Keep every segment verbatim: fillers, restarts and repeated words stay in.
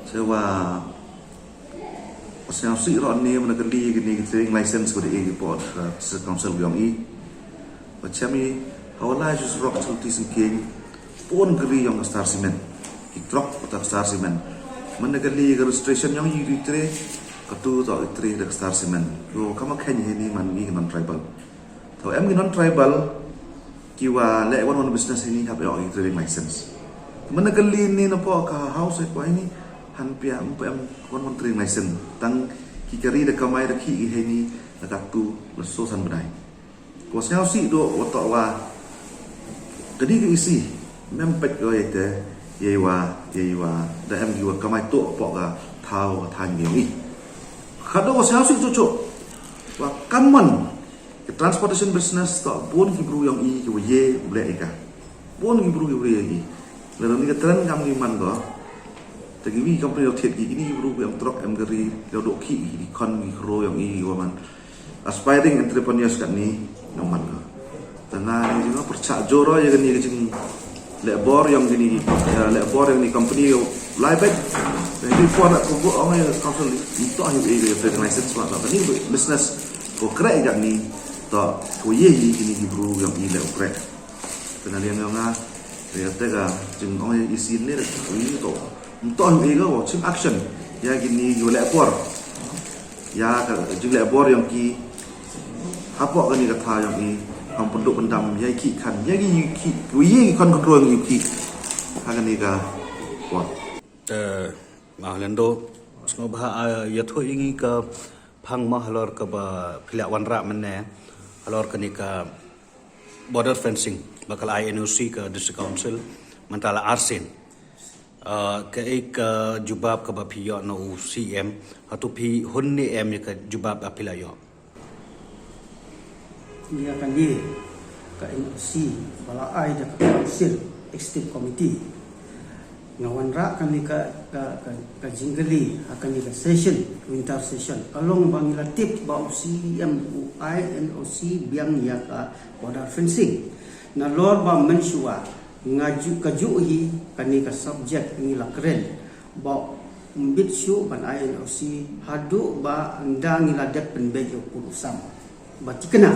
Te wa, wa sngewsih ruh ne, mynta ka li kine ki trading license ko da e ki pud ka District Council yong i. Wa chem i, ha u lai shu rok chulti sngkien, pun ka ri yong ka Star Cement. Ki truck ka Star Cement. Mynta ka li ka registration yong i ri tre, katu to i tre da ka Star Cement. Ko kama khen hi ni man i non tribal. Thaw em ki non tribal, ki wa leh wan wan business ini hap ïoh ki trading license. Mynta ka li ni na pdeng ka house ko ini, han pia em pdeng wan wan trading license. Tang ki kari da kamai da ki i hini, na katu la so san bnai. Ko sngewsih do wa to wa, ka di ka isi, mem pet ko ite, ye wa, ye wa, da em ki wa kamai to pdeng ka thaw ka thain ki i. Kado ko sngewsih to cho, wa kamon, ka transportation business to bun ki bru yong i ki wa ye u leh i ka. Bun ki bru ki wa ye i. Lada ni ka tren kam ki man ko. Te ki wi company lo thied ki kini ki bru ki em truck em kari lo do ki ki kon ki kro yong i ki wa man. Aspiring entrepreneurs kat ni yong man ko. Te nga ni jing pyrchah joro ya kini ki jing leh bor yong kini ki, ya, leh bor yong ni company yo lai bek. Te ni pon ko bu ong ya council ni to hi i ka license wa ta ni business ko kreh kat ni. To, ko ye hi kini ki bru yong i leh kreh. Te na liang yong nga, te te ka jing ong ya i sin ni ko i to. Mto hi i ko chim action ya kini ki leh bor. Ya ka jing leh bor yong ki, hapoh kani ka thaw yong i, hang pynduh pyndam ya ki khan, ya ki ki, ko ye ki kon control yong ki. Ha kani ka por. Eh, ma lendo, sngewbha, ah, ya tho i ngi ka phang ma halor ka ba phi la wanrah mynne, halor kani ka border fencing, ba ka la ai N O C ka District Council, mynta la arsien. Ah, ka ei ka jubab ka ba phi ïoh na u C M, hatu phi hun ne em ya ka jubab ba phi la ïoh. Ïa kane ka N O C ba la ai da ka Council Executive Committee. Nga wanrah kane ka, ka, ka, ka jingkylli ha kane ka session, winter session. Ka long ba ngi la tip ba u C M u ai N O C biang ïa ka border fencing. Nalor ba mynshuwa nga ju, ka ju hi kane ka subject ngi la kren. Ba ym bit shuh ban ai N O C haduh ba ynda ngi la dep pynbeit ïa u pud u sam. Ba thikna.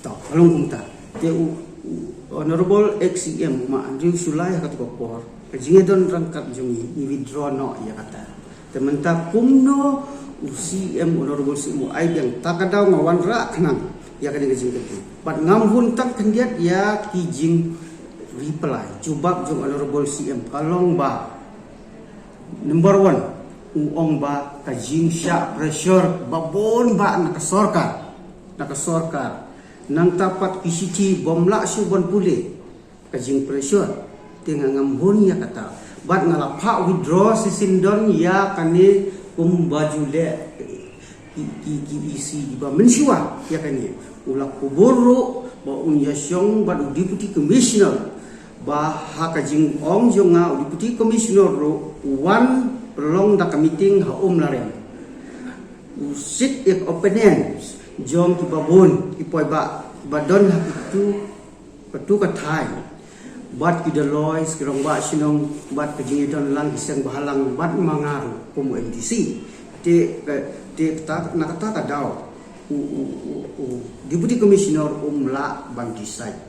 To, ka long kumta. Te u, u Honorable ex C M u ma Andrew Shullai ha katu ka por, ka jingïadon ryngkat jong ngi, ngi withdraw noh ïa kata. Te mynta kumno u C M, Honorable C M u ai biang, ta ka daw nga wanrah khnang ïa kane ka jingkylli. Bad ngam hun tang khyndiat ïa ki jing reply, jubab jong Honorable C M, ka long ba number one, u ong ba ka jingshah pressure ba bun ba na ka sorkar, na ka sorkar. Nangta pat ki shithi bym lah shuh ban pule, ka jing pressure. Te nga ngam hun ïa kata. Bad nga la phah withdraw shisien don ïa kane kum ba ju leh ki, ki, ki E C ba mynshuwa ïa kane. U la kubur ruh ba un ïa shong bad u Deputy Commissioner. Ba ha ka jingong jong nga u Deputy Commissioner ruh u wan pynlong da ka meeting ha Umlareng. U seek ïa ka opinion jong ki babun, ki paidbah ba don ha kitu, katu ka thaiñ. Bad ki Doloi, ki rangbah shnong, bad ka jingïadon lang ki seng bhalang, bad ma nga ruh kum u M D C. Te ka, te kata, na kata ka daw u, u, u, u Deputy Commissioner um lah ban decide.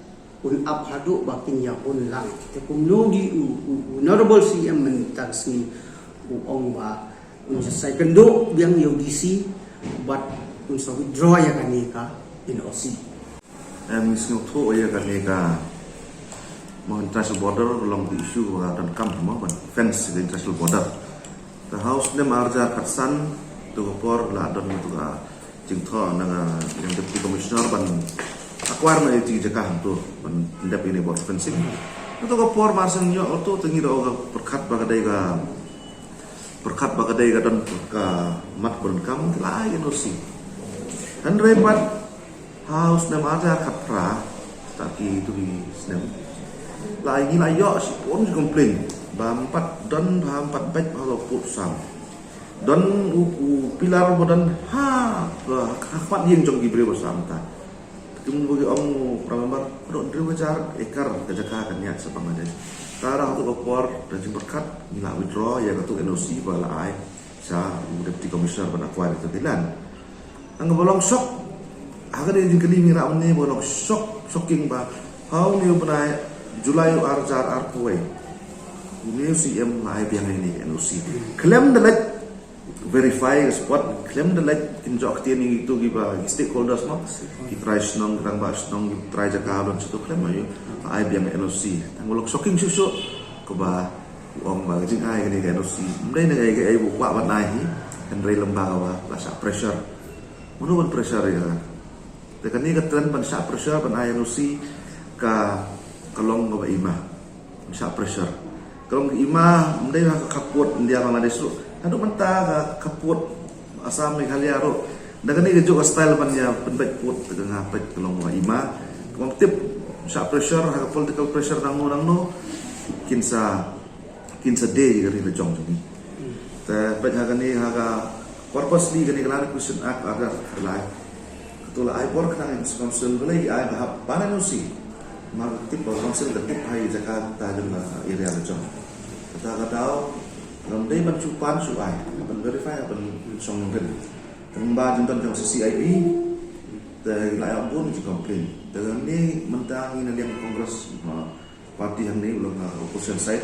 Un ap haduh ba kin ïa hun lang. Te kumno di u, u, u Honorable C M mynta ka sngi u ong ba un sa second biang ïa u D C, bad un sa withdraw ïa kane ka N O C. Em, ngi sngewthuh ïa kane ka mo international border, long ka issue ka donkam mo ban fence ka international border. Te ha u snem ar hajar khatsan, tu ka por la don tu ka jingthoh na ka, ïa ka Deputy Commissioner ban acquire na ïa ka jaka hangtu ban pyndep ïa kane ka border fencing. Hangtu ka por mar shen ïoh hangtu te ngi da ong ka pyrkhat ba ka dei ka, pyrkhat ba ka dei ka don ka mat ba donkam, la ai N O C. Hynrei pat ha u snem ar hajar khatphra, ta ki tu ki snem, la ai ngi la ïoh shibun ki complain ba ym pat don, ba ym pat beit ba pud sam. Don u, u pillar ba don ha, ha, ha khmat ïing jong ki briew ba sam ta. Kum ba ki ong u Prime Member, haduh hynriew hajar acre ka jaka ka niat sa Bangladesh. Tara ha kato ka por da jingpyrkhat ngi la withdraw ïa kato ka N O C ba la ai sha u Deputy Commissioner ban acquire ïa kato ka land. Tang kaba long shock ha kane ka jingkylli mynta, ba long shock, shocking ba ha une u bnai July u ar hajar arphew wei une u C M la ai biang ïa kane ka N O C. Khlem da leit verify ka spot, khlem da leit pynjot ktien ïa kito kiba ki stakeholders mo, ki trai shnong, ki rangbah shnong, ki trai jaka, don shuh, khlem, aïu, ai biang N O C. Tang ba long shocking shuh shuh kaba u ong ba ka jingai kane ka N O C ym dei na kaei kaei ba u kwah ban ai hi, hynrei lyngba kaba la shah pressure. Mano ban pressure ïa ka? Te kane ka trend ban shah pressure ban ai N O C ka, ka long kaba i ma. Ban shah pressure. Ka long i ma, ym dei ha ka khappud India Bangladesh ruh. Haduh mynta ka khappud Assam, Meghalaya ruh, da kane kajuh ka style ban ïa pynbeit pud, te ka, nga peit ka long kaba i ma. Kaba ym tip, shah pressure, ha ka political pressure nangno nangno, kin sa, kin sa die ïa ka ri la jong jong ngi. Te peit ha kane, ha ka purposely kane ka Land Acquisition Act ar hajar lai. Kato la ai bor khnang ïa ka Council, balei ki ai ba hap ban N O C? Namar ka tip ba Council ka tip ha i jaka, ta jong ka area ka jong. Kata ka daw ym dei ban shu pan shu ai, ban verify, ban shong rin. Tang ba jingdon jong C C I B te la ïa bun ki complain. Te ne mynta ngi na liang Congress, ma, party hangne, u long ha opposition side,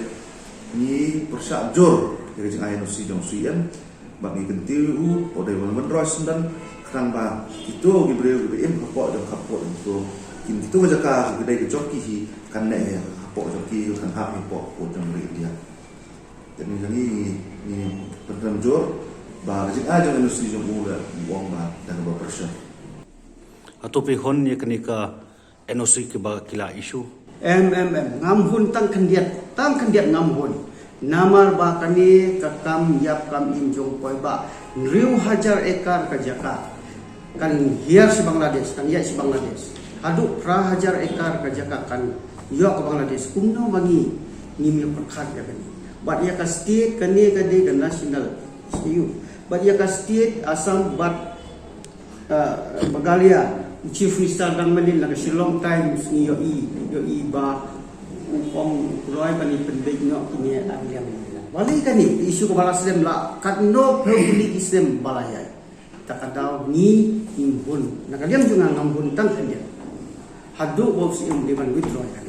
ngi pyrshah jur ïa ka jingai N O C jong u C M, bad ngi kyntiew ïa u, u dei ban withdraw sendon, khnang ba kito ki briew kiba im hapoh jong ka pud jong kito, kin kito ki jaka ki dei ka jong ki hi, kan neh ïa ka hapoh jong ki, kan hap hapoh pud jong ka ri India. Te ngi, ngi, ngi pyntrem jur ba ka jingai jong N O C jong u la, u ong ba da kaba pressure. Hato phi hun ïa kane ka N O C kiba ki la issue? Em, em, em. Ngam hun tang khyndiat, tang khyndiat ngam hun. Namar ba kane ka kam ïap kam im jong u paidbah. Hynriew hajar ekar ka jaka kan hiar sha Bangladesh, kan ïaid sha Bangladesh. Haduh phra hajar ekar ka jaka kan ïoh ka Bangladesh. Kumno ma ngi, ngim ïoh pyrkhat ïa kane? Bad ïa ka state, kane ka dei ka national issue. Bad ïa ka state Assam bad, uh, Meghalaya, Chief Minister dang mynnin, la ka Shillong Times ngi ïohi, ïohi ba u ong u kloi ban ïa pynbeit noh kine ar liang. Balei kane issue kaba la slem, la katno phew tylli ki snem ba la ïaid. Ta ka daw ngi, ngim hun. Na ka liang jong nga ngam hun tang khyndiat. Haduh ba u C M dei ban withdraw ïa kane.